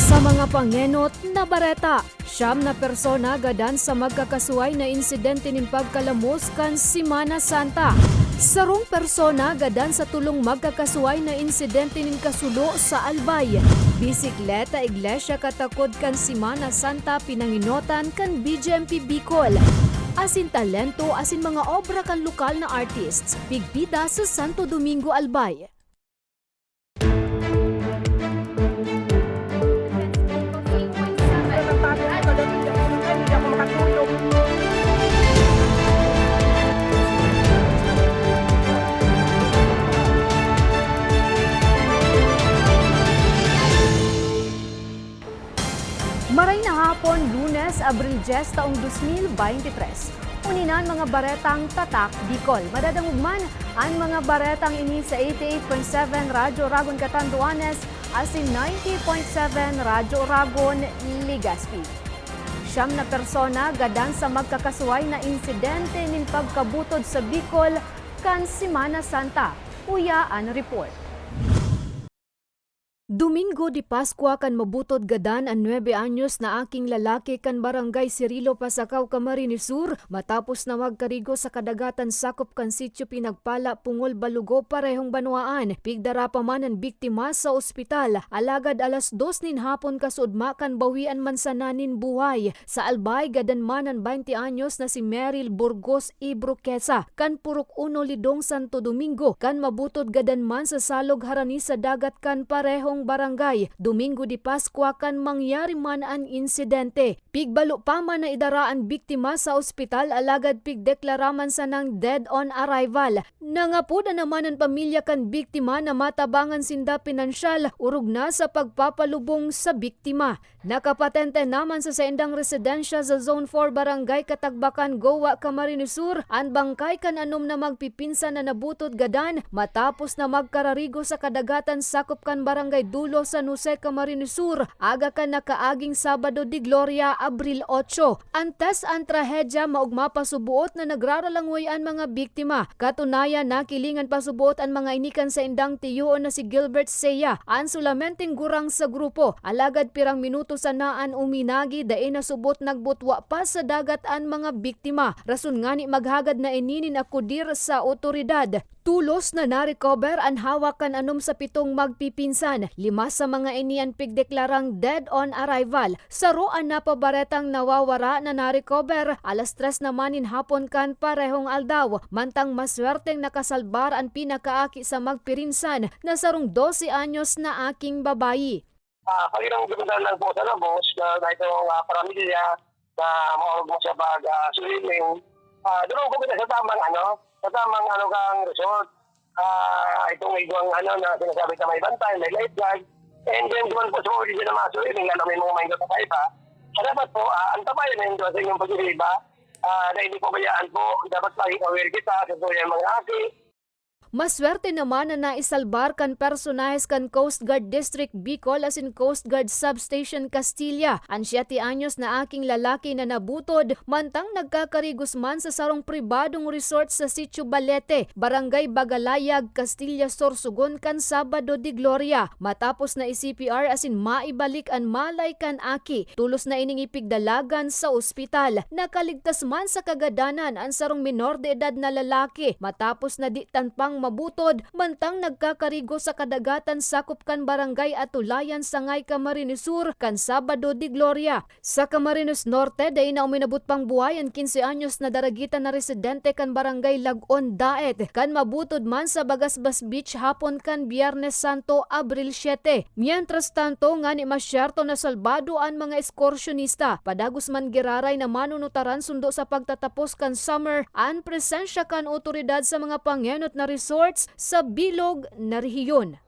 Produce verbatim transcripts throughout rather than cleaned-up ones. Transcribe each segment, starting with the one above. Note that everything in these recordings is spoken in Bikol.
Sa mga pangenot na bareta, siyam na persona gadan sa magkakasuhay na insidente nin pagkalamos kan Semana Santa. Sarong persona gadan sa tolong magkakasuhay na insidente nin kasulo sa Albay. Bisikleta iglesia katakod kan Semana Santa pinangenotan kan B J M P Bicol. Asin talento asin mga obra kan lokal na artists, pigpida sa Santo Domingo, Albay. Maray na hapon, Lunes, Abril dyes, taong dos mil baynte tres. Uni na an mga baretang Tatak Bicol. Madadangog man an mga baretang ini sa eighty-eight point seven Radyo Oragon Catanduanes asin ninety point seven Radyo Oragon, Legazpi. Siyam na persona gadan sa magkakasuhay na insidente nin pagkabutod sa Bicol kan Semana Santa. Uya an report. Domingo de Pascua kan mabutod gadan an nuebe anyos na aking lalaki kan Barangay Cirilo, Pasacao, Camarines Sur, matapos na magkarigo sa kadagatan sakop kan Sitio Pinagpala, Pungol, Balugo, parehong banwaan. Pigdara pa man an biktima sa ospital, alagad alas dos nin hapon kasuodma kan bawian man sana nin buhay. Sa Albay, gadan man an baynte anyos na si Meryl Burgos Ibroquesa, kan Purok Uno, Lidong, Santo Domingo, kan mabutod gadan man sa salog harani sa dagat kan parehong barangay. Domingo de Pascua kan mangyari man an insidente. Pigbalo pa man na idara an biktima sa ospital, alagad pigdeklara man sanang dead on arrival. Nangapoda naman an pamilya kan biktima na matabangan sinda pinansyal, orog na sa pagpapalubong sa biktima. Nakapatente naman sa saindang residensya sa Zone four, Barangay Catagbacan, Goa, Camarines Sur, an bangkay kan anom na magpipinsan na nabutod gadan matapos na magkararigo sa kadagatan sakop kan Barangay Dulo, San Jose, Camarines Sur, aga kan nakaaging Sabado de Gloria, Abril otso. Antes an trahedya, maogma pa suboot na nagraralangoy an mga biktima. Katunayan, nakilingan pa suboot an mga ini kan saindang tiyoon na si Gilbert Sea, an solamenteng gurang sa grupo. Alagad pirang minuto sana an uminagi, dai na subot nagbutwa pa sa dagat an mga biktima. Rason ngani maghagad na ini nin akudir sa awtoridad. Tolos na narecover an hawak kan anom sa pitong magpipinsan. Lima sa mga ini an pigdeklarang dead on arrival. Saro an napabaretang nawawara na narecover. Alas tres naman nin hapon kan parehong aldaw. Mantang maswerteng nakasalbar an pinakaaki sa magpirinsan na sarong dose anyos na aking babayi. Ah, Panginoon, gamitan lang po sa lubos na, na itong, ah, paramilya na maurog mo sa pag, ah, swimming. Ah, doon po kita sa tamang, ano, sa tamang, ano, kang resort. Ah, itong igwang, ano, na sinasabi na may bantay, may lifeguard. And then, duman po sa mga origin ng mga swimming, ano, may mga mahingo sa iba. Ah, dapat po, ah, antabayan na yung sa inyong pag-iiba. Ah, na hindi po bayaan po, dapat maging aware kita sa tuyang mga aki. Maswerte naman na naisalbar kan personahes kan Coast Guard District Bicol asin Coast Guard Substation Castilla an siyete anyos na aking lalaki na nabutod mantang nagkakarigos man sa sarong pribadong resort sa Sitio Balete, Barangay Bagalayag, Castilla, Sorsogon kan Sabado de Gloria. Matapos na i-C P R asin maibalik an malay kan aki, tolos na ining ipigdalagan sa ospital. Nakaligtas man sa kagadanan an sarong menor de edad na lalaki matapos na di tan pang mabutod mantang nagkakarigo sa kadagatan sakop kan Barangay Atulayan, Sangay, Camarines Sur kan Sabado de Gloria. Sa Camarines Norte, dai na uminabot pang buhay an kinse anyos na daragitan na residente kan Barangay Lagon, Daet, kan mabutod man sa Bagasbas Beach hapon kan Biyernes Santo, Abril siyete. Mientras tanto, ngani masyerto na salbado an mga ekskursyonista, padagos man giraray na manunutaran sundo sa pagtatapos kan summer an presensya kan awtoridad sa mga pangenot na resorts sa bilog na rehiyon.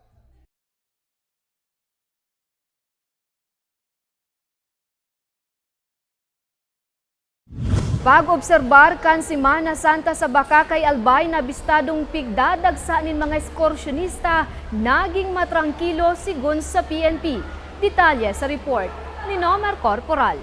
Pag-obserbar kan Semana Santa sa Bacacay, Albay, na bistadong pigdadagsa nin mga ekskursyonista naging matrangkilo, sigon sa P N P. Detalye sa report ni Nomer Corporal.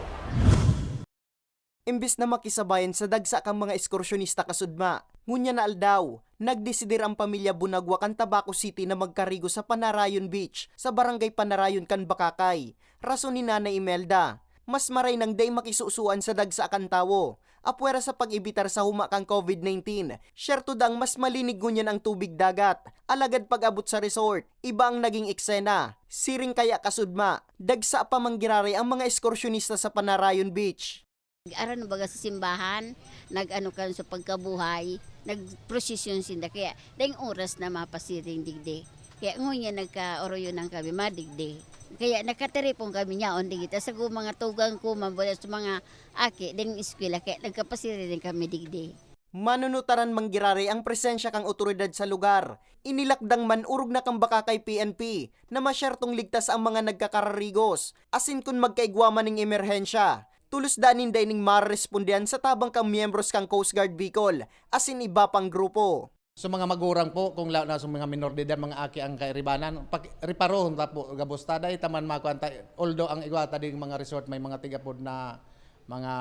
Imbis na makisabayan sa dagsa kan mga ekskursyonista kasudma, Ngunyan na aldaw, nagdesidir ang pamilya Bunagwa kan Tabaco City na magkarigo sa Panarayon Beach, sa Barangay Panarayon kan Bacacay. Rason ni Nanay Imelda, mas maray nang dai makisusuan sa dagsa kan tawo, apwera sa pag-ebitar sa huma kan COVID nineteen. Syerto dang mas malinig ngunyan ang tubig dagat, alagad pag-abot sa resort, iba ang naging eksena. Siring kaya kasudma, dagsa pa man giraray ang mga ekskursyonista sa Panarayon Beach. Nag-aran baga sa simbahan, nag-ano kan sa pagkabuhay, nagprosesyon sinda. Kaya daing oras na mapasiring digdi. Kaya ngunyan nagkaoroyonan kami madigdi. Kaya nakatiripon kami niyaon digdi. Sa mga tugang ko, mabulas sa mga aki, ding eskwela, kaya nagkapasiring kami digdi. Manunutaran man giraray ang presensya kan otoridad sa lugar. Inilakdang man orog na kan Bacacay P N P na masyertong ligtas ang mga nagkakararigos, asin kun magkaigwa man ning emerhensya, tolos daa ninda ining marerespondehan sa tabang kan miyembros kan Coast Guard Bicol asin iba pang grupo. Sa mga magurang po, kung lalo na sa mga minor de edad, mga aki ang kairibanan, pag-, reparohon ta po, gabos ta, dai ta man makuan ta, although ang igwa ta ding mga resort may mga tigapod na mga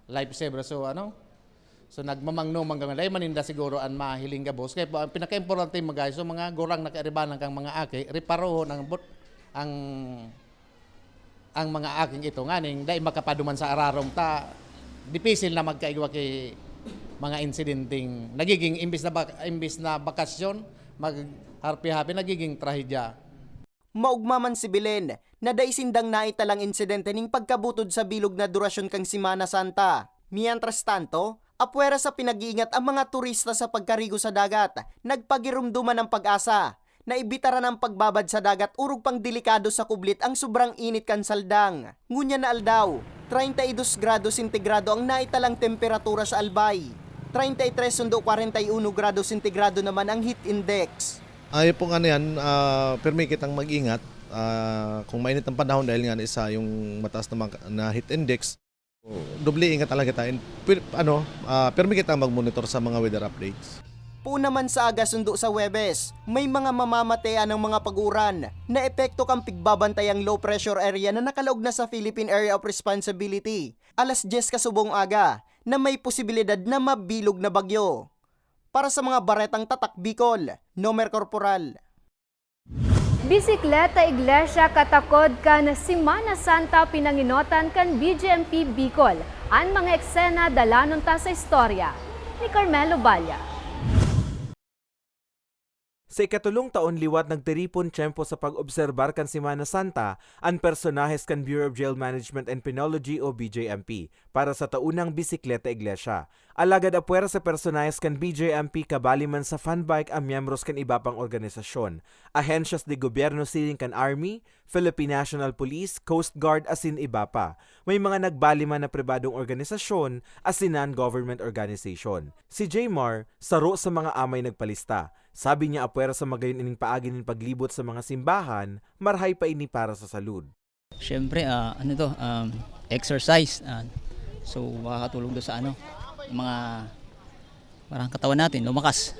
lifesaver. So, ano? So, nagmamangno man kami. Dai man ninda siguro an mahiling gabos. Kaya po, ang pinaka-importante, mga guys, so, mga gurang na kairibanan kang mga aki, reparohon ang but-, ang, ang mga aking ito. Nganing, dai makapaduman sa ararom ta, dipisil na magkaigwa ki mga insidenteng nagiging imbis na bak-, imbis na bakasyon, mag-happy-happy, nagiging trahedya. Maogma man si Belen na dai sindang naitalang insidente ning pagkabutod sa bilog na durasyon kan Semana Santa. Mientras tanto, apwera sa pinag-iingat ang mga turista sa pagkarigo sa dagat, nagpagirumduman ang PAGASA na ibitaran ang pagbabad sa dagat orog pang delikado sa kublit ang sobrang init kan saldang. Ngunyan na aldaw, treinta y dos grado sentigrado ang naitalang temperatura sa Albay, treinta y tres sundo kwarenta y uno grado sentigrado naman ang heat index. Ayo pong ano yan, ah, pirmi kitang mag-ingat. Ah, kung mainit ang panahon dahil nga isa yung mataas na, mag- na heat index, doble ingat lang kita. And, pir- ano, ah, pirmi kita mag-monitor sa mga weather updates. Poon naman sa aga sundo sa Huwebes, may mga mamamatean ng mga pag-uuran na epekto kan pigbabantayang low pressure area na nakalaog na sa Philippine Area of Responsibility, alas dyes kasubong aga, na may posibilidad na mabilog na bagyo. Para sa mga baretang Tatak Bicol, Nomer Corporal. Bisikleta Iglesia katakod kan Semana Santa pinanginotan kan B J M P Bicol. An mga eksena dalanon ta sa istorya ni Carmelo Balla. Sa ikatulong taon liwat nagtiripon tiyempo sa pag-obserbar kan Semana Santa an personahes kan Bureau of Jail Management and Penology o B J M P para sa taunang Bisikleta Iglesia. Alagad apwera sa personahes kan B J M P, kabali man sa fun bike ang miyembros kan iba pang organisasyon, ahensyas de gobyerno siring kan Army, Philippine National Police, Coast Guard asin iba pa. May mga nagbali man na pribadong organisasyon asin non-government organization. Si Jmar, saro sa mga amay nagpalista. Sabi niya apwera sa magayon ining paagi nin paglibot sa mga simbahan, marhay pa ini para sa salud. Siyempre, ah, ano to, um, exercise. Ah, so, makakatulong to sa ano, mga, parang katawan natin, lumakas.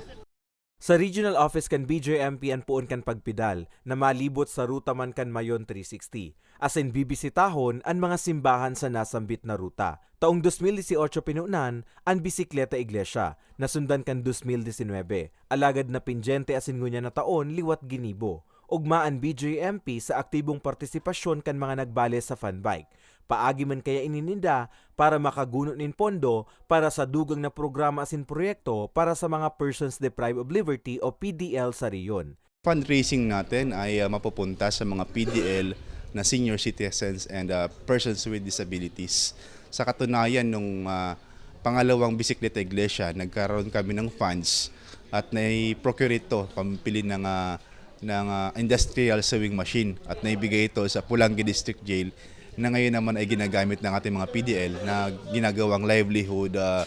Sa regional office kan B J M P an poon kan pagpedal, na malibot sa ruta man kan Mayon three sixty, asin bibisitahon an mga simbahan sa nasambit na ruta. Taong dos mil dieciocho pinunan an Bisikleta Iglesia, nasundan kan dos mil diecinuebe, alagad napindyente asin ngunyan na taon liwat ginibo. Ugma an B J M P sa aktibong partisipasyon kan mga nagbale sa fun bike. Paagi man kaya ini ninda para makaguno nin pondo para sa dugang na programa asin proyekto para sa mga persons deprived of liberty o P D L sa rehiyon. Fundraising natin ay, ah, mapupunta sa mga P D L na senior citizens and, ah, persons with disabilities. Sa katunayan, nung, ah, pangalawang Bisikleta Iglesia, nagkaroon kami ng funds at nai-procure ito, pambili ng, ah, ng, ah, industrial sewing machine at naibigay ito sa Pulangi District Jail, na ngayon naman ay ginagamit ng ating mga P D L na ginagawang livelihood, ah,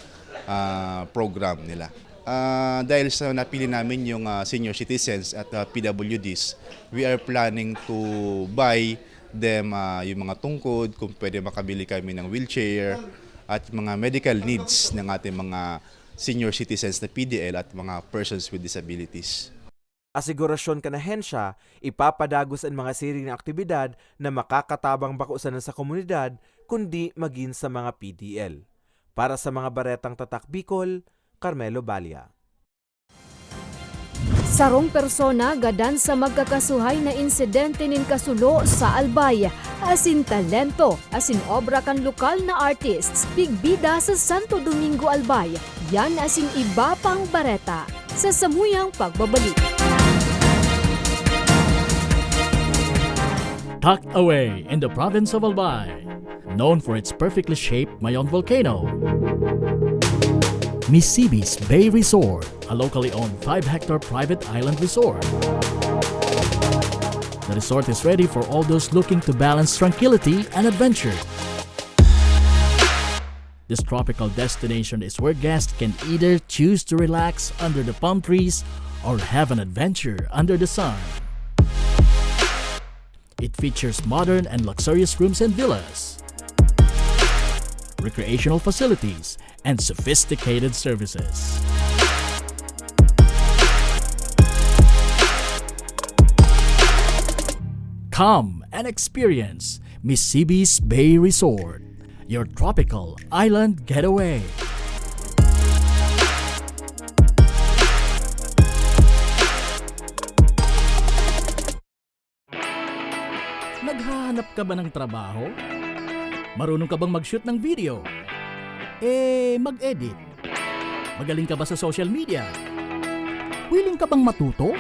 ah, program nila. Ah, dahil sa napili namin yung, ah, senior citizens at, ah, P W Ds, we are planning to buy them, ah, yung mga tungkod, kung pwede makabili kami ng wheelchair, at mga medical needs ng ating mga senior citizens na P D L at mga persons with disabilities. Asigurasyon kan ahensya, ipapadagos an mga siring na aktibidad na makakatabang bako sana sa komunidad, kundi magin sa mga P D L. Para sa mga Baretang Tatak Bicol, Carmelo Balia. Sarong persona gadan sa magkakasuhay na insidente nin kasulo sa Albay, asin talento, asin obra kan lokal na artists, pigbida sa Santo Domingo, Albay. Yan asin iba pang bareta sa samuyang pagbabalik. Tucked away in the province of Albay, known for its perfectly shaped Mayon volcano, Misibis Bay Resort, a locally owned five-hectare private island resort. The resort is ready for all those looking to balance tranquility and adventure. This tropical destination is where guests can either choose to relax under the palm trees or have an adventure under the sun. It features modern and luxurious rooms and villas, recreational facilities, and sophisticated services. Come and experience Misibis Bay Resort, your tropical island getaway. Naghahanap ka ba ng trabaho? Marunong ka bang mag-shoot ng video? Eh, mag-edit? Magaling ka ba sa social media? Willing ka bang matuto?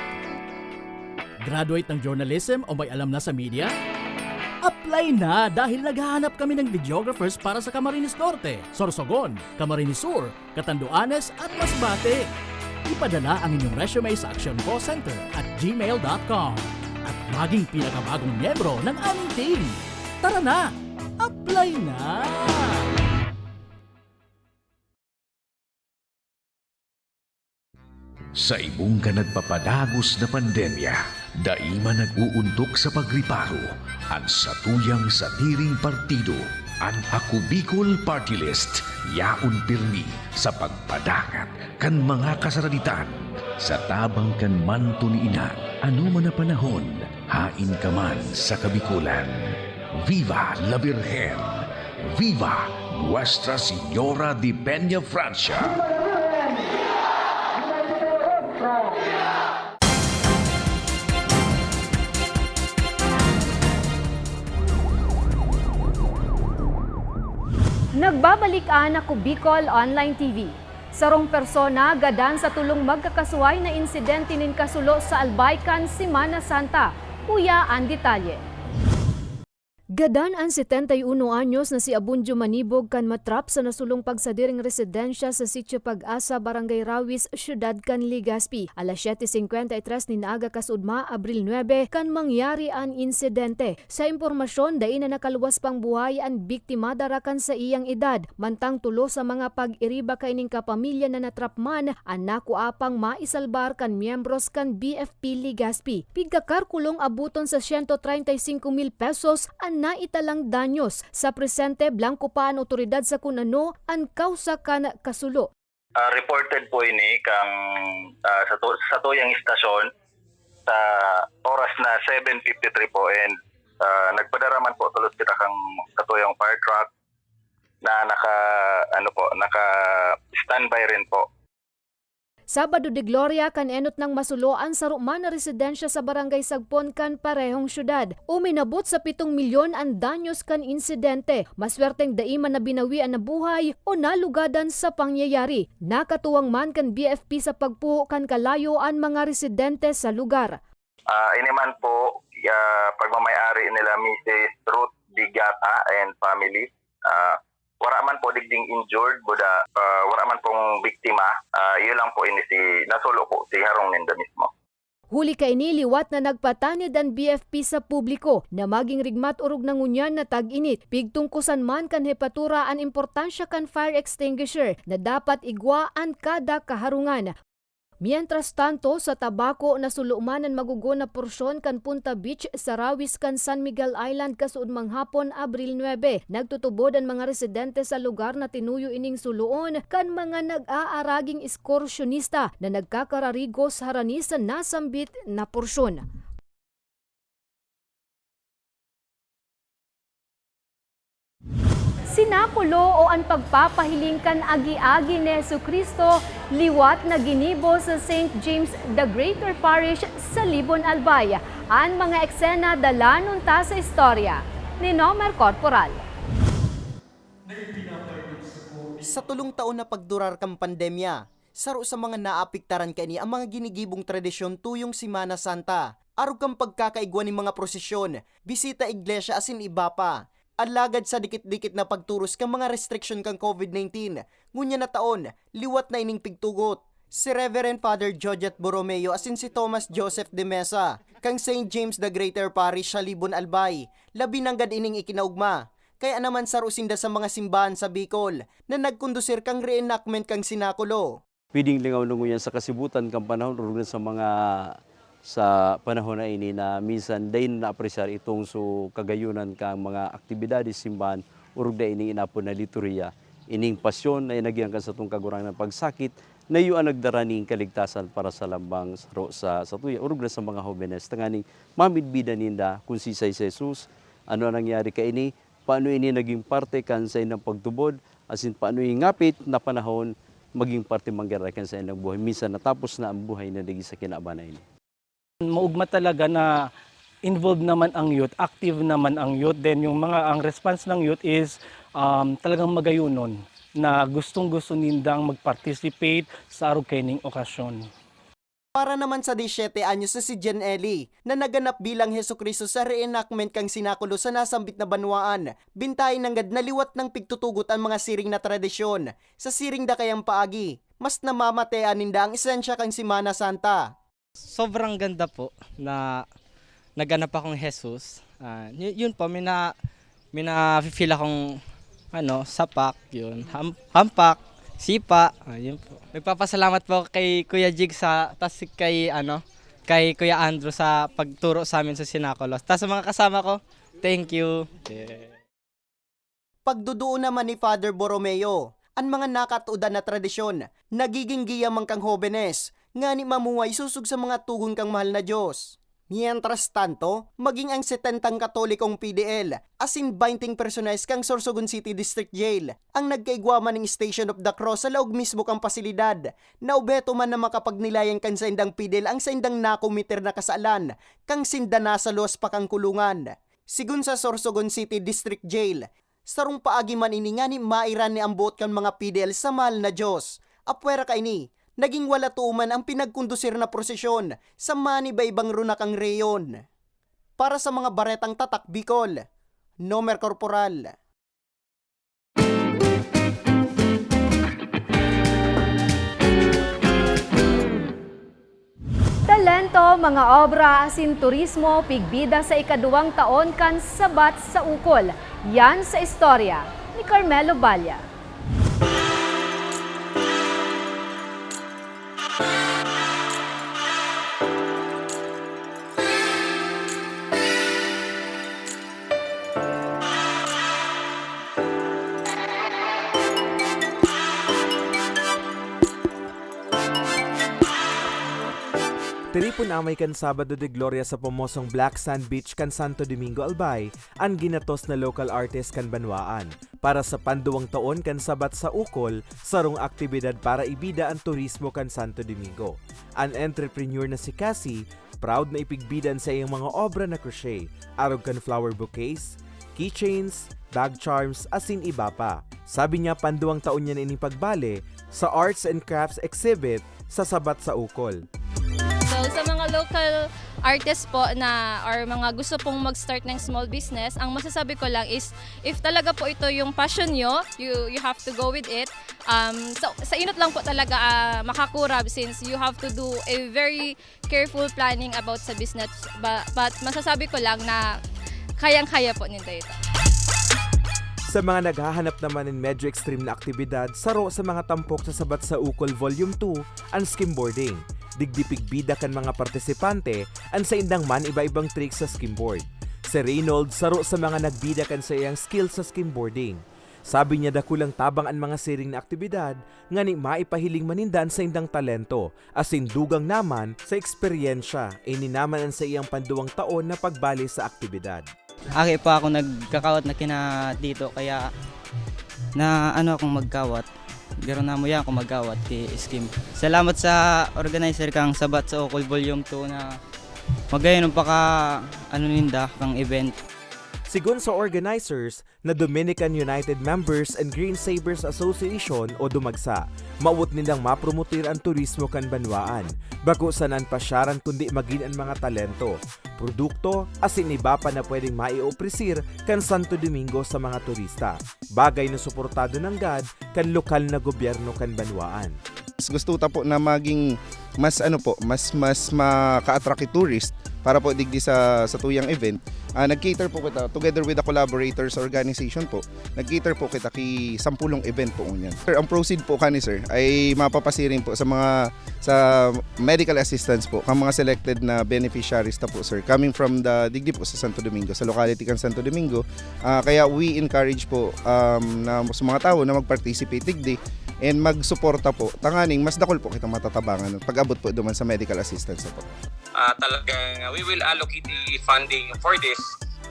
Graduate ng journalism o may alam na sa media? Apply na, dahil naghahanap kami ng videographers para sa Camarines Norte, Sorsogon, Camarines Sur, Catanduanes at Masbate. Ipadala ang inyong resume sa actioncallcenter at gmail dot com at maging pinakabagong miyembro ng aming team. Tara na! Apply na! Sa ibong kan nagpapadagos na pandemya, dai man nag-uuntok sa pagriparo an satuyang sadiring partido. An Ako Bicol Party List yaon pirmi sa pagpadangat kan mga kasaraditan. Sa tabang kan manto ni Ina, anoman na panahon, haen ka man sa Kabikolan. Viva la Virgen! Viva Nuestra Señora de Peña Francia! Nagbabalik an Ako Bicol Online T V. Sarong persona gadan sa tolong magkakasuhay na insidente nin kasulo sa Albay kan Semana Santa. Uya an detalye. Gadan an setenta y uno anyos na si Abundio Manibog kan matrap sa nasulong pagsadiring residensya sa Sitio Pag-asa, Barangay Rawis, siyudad kan Legazpi. Alas siyete singkwenta y tres nin aga kasuodma, Abril nuebe, kan mangyari an insidente. Sa impormasyon, dai na nakaluwas pang buhay an biktima dara kan saiyang edad, mantang tulo sa mga pag-iriba kaining kapamilya na natrap man an nakua pang maisalbar kan miyembros kan B F P Legazpi. Pigkakarkulong aboton sa siyento treinta y singko mil pesos an naitalang danyos. Sa presente, blangko pa an awtoridad sa kun ano an kawsa kan kasulo. Ah, reported po ini kang, ah, sa tu-, sa tuyang istasyon sa oras na seven fifty-three po, and, ah, nagpadara man po tulos kita kang sa tuyang fire truck na naka, ano po, naka-standby rin po. Sabado de Gloria kan enot nang masulo an saro man na residensya sa Barangay Sagpon kan parehong syudad. Uminabot sa pitong milyon an danyos kan insidente. Maswerteng dai man nabinawi an nabuhay o nalugadan sa pangyayari. Nakatuwang man kan B F P sa pagpuho kan kalayo an mga residente sa lugar. Ah, ini man po, ah, pagmamayari nila Misis Ruth Digata and family. Ah, wara man po digding injured, buda, ah, wara man pong biktima. Ah, iyo lang po ini si, nasulo po si harong ninda mismo. Huli kaini, liwat na nagpatanid an B F P sa publiko na maging rigmat orog na ngunyan na tag-init. Pigtungkosan man kan hepatura an importansya kan fire extinguisher na dapat igwa an kada kaharungan. Mientras tanto, sa Tabaco, nasulo man an magugo na porsyon kan Punta Beach sa Rawis kan San Miguel Island kasuodmang hapon, Abril nuebe. Nagtutubod an mga residente sa lugar na tinuyo ining suloon kan mga nag-aaraging ekskursyonista na nagkakararigos harani sa nasambit na porsyon. Sinakulo o an pagpapahiling kan agi-agi ni Jesu-Cristo liwat na ginibo sa Saint James the Greater Parish sa Libon, Albay. An mga eksena dalanon ta sa istorya ni Nomer Corporal. Sa tolong taon na pagdurar kan pandemya, saro sa mga naapektaran kaini ang mga ginigibong tradisyon tuyong Semana Santa, arog kan pagkakaigwa nin mga prosesyon, bisita iglesia asin iba pa. Alagad sa dikit-dikit na pagturos kan mga restriksyon kan COVID nineteen, ngunyan na taon, liwat na ining pigtugot. Si Reverend Father Georgette Borromeo asin si Thomas Joseph de Mesa, kan Saint James the Greater Parish sa Libon, Albay, labi nanggad ining ikinaogma. Kaya naman saro sinda sa mga simbahan sa Bicol na nagkondusir kan reenactment kan sinakulo. Pwedeng lingaw na ngunyan sa kasibutan kan panahon, orog na sa mga, sa panahon na ini na minsan dai na naapresyar itong so kagayunan kan mga aktibidades simbahan, orog na ining inapod na liturhiya, ining pasyon na inagihan kan satong Kagurangnan pagsakit, na iyo an nagdara nin kaligtasan para sa lambang saro sa satuya, orog na sa mga hobenes, tanganing mamidbidan ninda kun siisay si Jesus, ano an nangyari kaini, paano ini naging parte kan saindang pagtubod, asin paano ini ngapit na panahon magin parte man giraray kan saindang buhay. Minsan natapos na an buhay na digdi sa kinaban na ini. Maugma talaga na involved naman ang youth, active naman ang youth. Then yung mga, ang response ng youth is, um, talagang magayunon na gustong-gusto nindang mag-participate sa arog kaining okasyon. Para naman sa disisyete anyos na si Jen Ellie, na naganap bilang Jesu-Cristo sa reenactment kan sinakulo sa nasambit na banwaan, bintahay nanggad na liwat nang pigtutugot an mga siring na tradisyon. Sa siring dakay an paagi, mas namamatean ninda an esensya kan Semana Santa. Sobrang ganda po na naganap akong Jesus. Ah, yu-, yun po, may na, may na-feel akong, ano, sapak, yun. Ham-, hampak, sipa, ah, yun po. Nagpapasalamat po kay Kuya Jig sa, tas kay, ano, kay Kuya Andrew sa pagturo sa amin sa sinakulo. Tas sa mga kasama ko, thank you. Yeah. Pagduduon naman ni Father Borromeo, an mga nakatodan na tradisyon, nagiging giya man kan hobenes, ngani mamuhay sosog sa mga togon kan mahal na Dios. Mientras tanto, maging ang setentang Katolikong P D L asin beynteng personahes kan Sorsogon City District Jail ang nagkaigwa man nin Station of the Cross sa laog mismo kan pasilidad, na obheto man na makapagnilayan kan saindang P D L ang saindang nakometer na kasalan kan sinda nasa luwas pa kan kulungan. Sigon sa Sorsogon City District Jail, sarong paagi man ini ngani mairan ni ang boot kan mga P D L sa mahal na Dios. Apwera kaini, naging wala too man ang pinagkondusir na prosesyon sa maniba-ibang runa kan rehiyon. Para sa mga baretang tatak Bicol, Nomer Corporal. Talento, mga obra asin turismo pigbida sa ikaduwang taon kan Sabat sa Ukol. Yan sa istorya ni Carmelo Balla. Tiripon amay kan Sabado de Gloria sa pamosong Black Sand Beach kan Santo Domingo, Albay, an ginatos na local artist kan banwaan para sa panduwang taon kan Sabat sa Ukol, sarong aktibidad para ibida an turismo kan Santo Domingo. An entrepreneur na si Cassie, proud na ipigbida an saiyang mga obra na crochet, arog kan flower bouquets, keychains, bag charms, asin iba pa. Sabi niya, panduwang taon niya na ining pagbale sa Arts and Crafts Exhibit sa Sabat sa Ukol. So, sa mga local artists po na or mga gusto pong mag-start ng small business, ang masasabi ko lang is if talaga po ito yung passion nyo, you you have to go with it. Um, so, sa inot lang po talaga ah, makakurab since you have to do a very careful planning about sa business. Ba- but masasabi ko lang na kayang-kaya po ninda ito. Sa mga naghahanap naman nin medyo extreme na aktibidad, saro sa mga tampok sa Sabat sa Ukol Volume two an skimboarding. Digdi pigbida kan mga partisipante an saindang maniba-ibang trick sa skimboard. Si Reynold saro sa mga nagbida kan saiyang skill sa skimboarding. Sabi niya dakulang tabang an mga siring na aktibidad ngani maipahiling man ninda an saindang talento, asin dugang naman sa eksperyensya, ini naman an saiyang panduwang taon na pagbale sa aktibidad. Aki pa ako nagkakawat na kina Tito, kaya na ano akong magkawat. Garo na mo yan kung magkawat ki scheme. Salamat sa organizer kang Sabat sa Okol Volume two na magayon ang paka ano ninda kang event. Sigon sa organizers na Dominican United Members and Green Savers Association o Dumagsa, mawot nindang mapromotir an turismo kan banwaan. Bako sana an pasyaran kundi magin an mga talento, produkto, asin iba pa na pwedeng maiopresir kan Santo Domingo sa mga turista. Bagay na suportado nanggad kan lokal na gobyerno kan banwaan. Mas gusto ta po na maging mas ano po, mas mas maka-attract ki tourist para po digdi sa sa tuyang event. Ah, nag-cater po kita together with the collaborators organization po. Nag-cater po kita ki sampulong event po ngunyan. Sir, ang proceed po kani sir ay mapapasiring po sa mga sa medical assistance po kang mga selected na beneficiaries ta po sir coming from the digdi po sa Santo Domingo, sa locality kang Santo Domingo. Ah, kaya we encourage po um, na sa mga tao na mag-participate digdi and magsuporta po tanganing mas dakul po kitang matatabangan pag-abot po duman sa medical assistance na po. Ah, talagang uh, we will allocate the funding for this.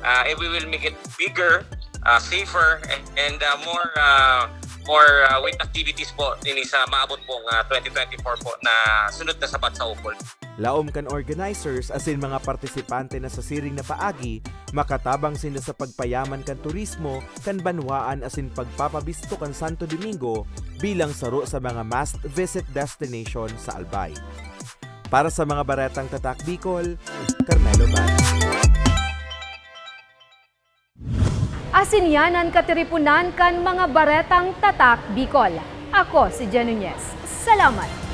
Uh, and we will make it bigger, uh, safer, and, and uh, more uh, more uh, with activities po din sa maabot pong uh, twenty twenty-four po na sunod na Sabat sa Okol. Laom kan organizers asin mga partisipante na sa siring na paagi, makatabang sinda sa pagpayaman kan turismo kan banwaan asin pagpapabisto kan Santo Domingo bilang saro sa mga must-visit destination sa Albay. Para sa mga baretang Tatak Bicol, Carmelo Bad. Asin yan an katiriponan kan mga baretang Tatak Bicol. Ako si Jen Nunez. Salamat!